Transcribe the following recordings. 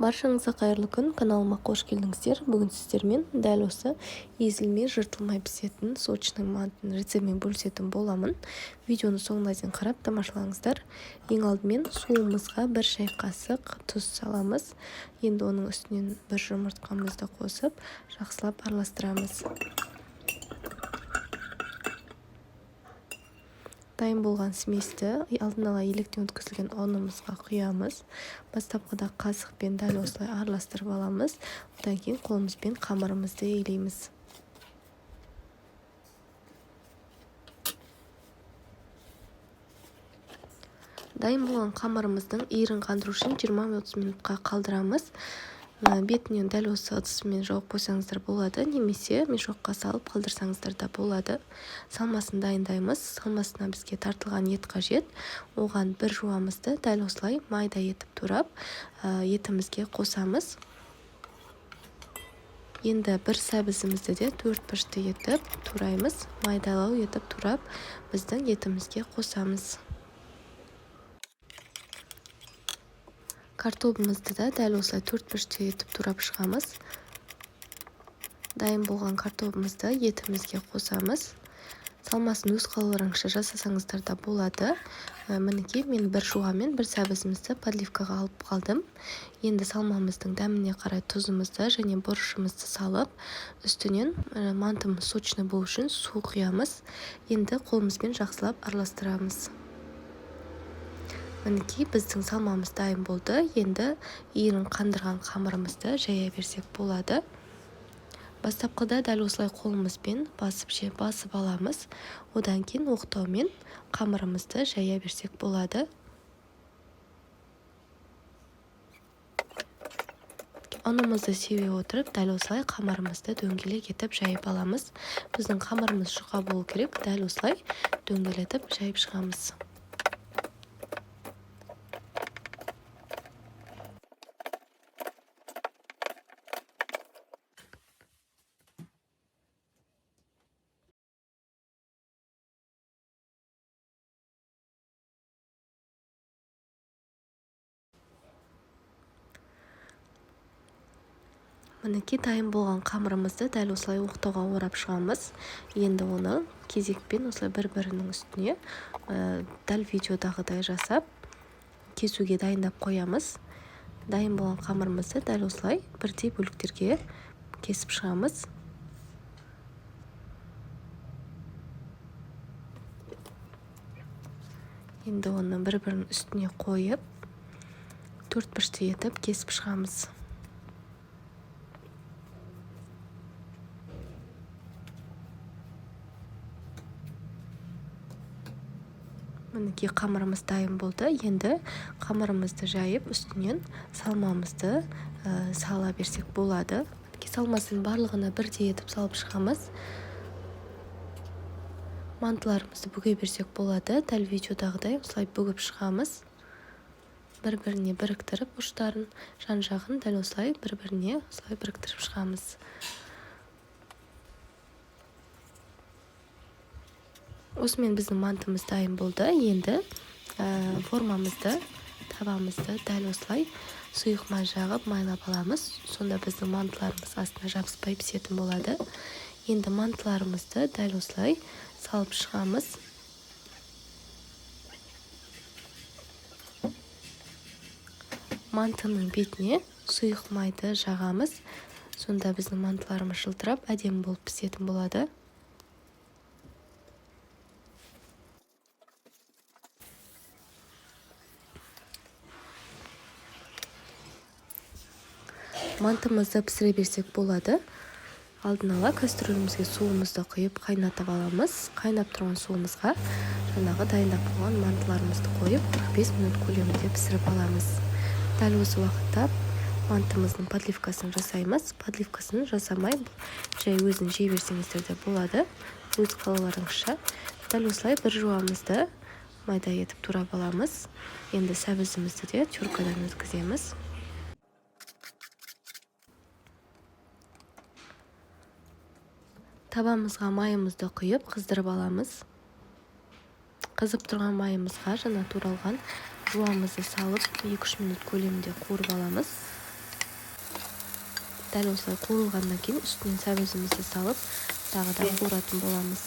Баршаңызға қайырлы күн, каналыма қош келдіңіздер. Бүгін сіздермен дәл осы езілмей, жыртылмай пісетін сочный мантының рецептімен бөлісетін боламын. Видеоны соңына дейін қарап тамашалаңыздар. Ең алдымен суымызға 1 шай қасық тұз саламыз. Енді оның үстінен 1 жұмыртқамызды қосып, жақсылап араластырамыз. Дайын болған сместі алдын ала електен өткізілген ұнымызға құямыз. Бастапқыда қасықпен дәл осылай араластырып аламыз. Одан кейін қолымызбен қамырымызды илейміз. Дайын болған қамырымыздың иірін қандыру үшін 20-30 минутқа қалдырамыз. Бетінен дәл осы ыдысымен жауып қойсаңыздар болады, немесе мешокқа салып қалдырсаңыздар да болады. Салмасын дайындаймыз. Салмасына бізге тартылған ет қажет. Оған бір жуамызды дәл осылай майда етіп турап, етімізге қосамыз. Енді бір сәбізімізді де 4 бұрышты етіп тураймыз. Майдалау етіп турап, біздің етімізге қосамыз. Картобымызды да дәл осылай 4 бұрышты етіп турап шығамыз. Дайын болған картобымызды етімізге қосамыз. Салмасын өз қалауларыңызша жасасаңыздар да болады. Мінекей мен бір жуамен бір сәбізімізді подливкаға алып қалдым. Енді салмамыздың дәміне қарай тұзымызды және бұрышымызды салып, үстінен мантымыз сочный болу үшін су құямыз. Енді қолымызбен жақсылап араластырамыз. Мінекей біздің салмамыз дайын болды. Енді иірін қандырған қамырымызды жая берсек болады. Бастапқыда дәл осылай қолымызбен басып аламыз. Одан кейін оқтаумен қамырымызды жая берсек болады. Ұнымызды себе отырып, дәл осылай қамырымызды дөңгелек етіп жайып аламыз. Біздің қамырымыз жұқа болу керек, дәл осылай дөңгелетіп жайып шығамыз. Мінекей дайын болған қамырымызды дәл осылай оқтауға орап шығамыз. Енді оны кезекпен осылай бір-бірінің үстіне, дәл видеодағыдай жасап, кесуге дайындап қоямыз. Дайын болған қамырымызды дәл осылай бірдей бөліктерге кесіп шығамыз. Енді оны бір-бірінің үстіне қойып, төрт бұрышты етіп кесіп шығамыз. Мінекей қамырымыз дайын болды. Енді қамырымызды жайып, үстінен салмамызды сала берсек болады. Мінекей салмасын барлығына бірдей етіп салып шығамыз. Мантыларымызды бүге берсек болады. Дәл видеодағыдай осылай бүгіп шығамыз. Бір-біріне біріктіріп ұштарын, жан-жағын дәл осылай бір-біріне осылай біріктіріп шығамыз. Осымен біздің мантымыз дайын болды. Енді формамызды, табамызды дәл осылай сұйық май жағып, майлап аламыз. Сонда біздің мантыларымыз астына жабыспай пісетін болады. Енді мантыларымызды дәл осылай салып шығамыз. Мантының бетіне сұйық майды жағамыз. Сонда біздің мантыларымыз жылтырап, әдемі болып пісетін болады. Мантымызды пісіре берсек болады. Алдын ала кастрюлімізге суымызды құйып қайнатып аламыз. Қайнап тұрған суымызға жаңағы дайындап қойған мантыларымызды қойып, 45 минут көлемінде пісіріп аламыз. Дәл осы уақытта мантымыздың подливкасын жасаймыз. Подливкасын жасамай, жай өзін жей берсеңіздер де болады, өз қалауларыңызша. Дәл осылай бір жуамызды майда етіп турап аламыз. Енді сәбізімізді де тюркадан өткіземіз. Табамызға майымызды құйып, қыздырып аламыз. Қызып тұрған майымызға жаңа туралған жуамызды салып, 2-3 минут көлемінде қуырып аламыз. Дәл осылай қуырылғаннан кейін үстінен сәбізімізді салып, тағы да қуыратын боламыз.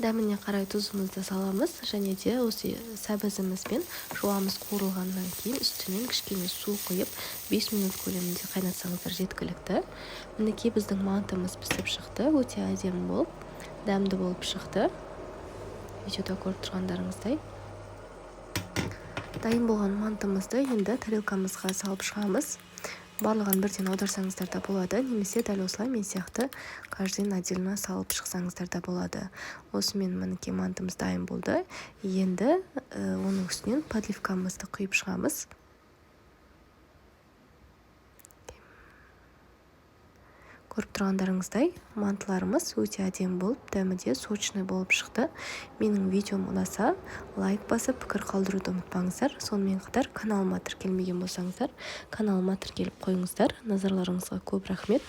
Дәміне қарай тұзымызды саламыз және де осы сәбізіміз бен жуамыз қуырылғаннан кейін үстінен кішкене су құйып, 5 минут көлемінде қайнатсаңыздар, жеткілікті. Мінекей, біздің мантымыз пісіп шықты. Өте әдемі болып, дәмді болып шықты, видеода көріп тұрғандарыңыздай. Дайын болған мантымызды енді тарелкамызға салып шығамыз. Барлығын бірден аударсаңыздар да болады немесе дәл осылай мен сияқты каждый ын отдельно салып шықсаңыздар да болады. Осымен, мінекей, мантымыз дайын болды. Енді оның үстінен подливкамызды құйып шығамыз. Көріп тұрғандарыңыздай, мантыларымыз өте әдемі болып, дәмі де сочный болып шықты. Менің видеом ұнаса, лайк басып, пікір қалдыруды ұмытпаңыздар. Сонымен қатар каналыма тіркелмеген болсаңыздар, каналыма тіркеліп қойыңыздар. Назарларыңызға көп рахмет.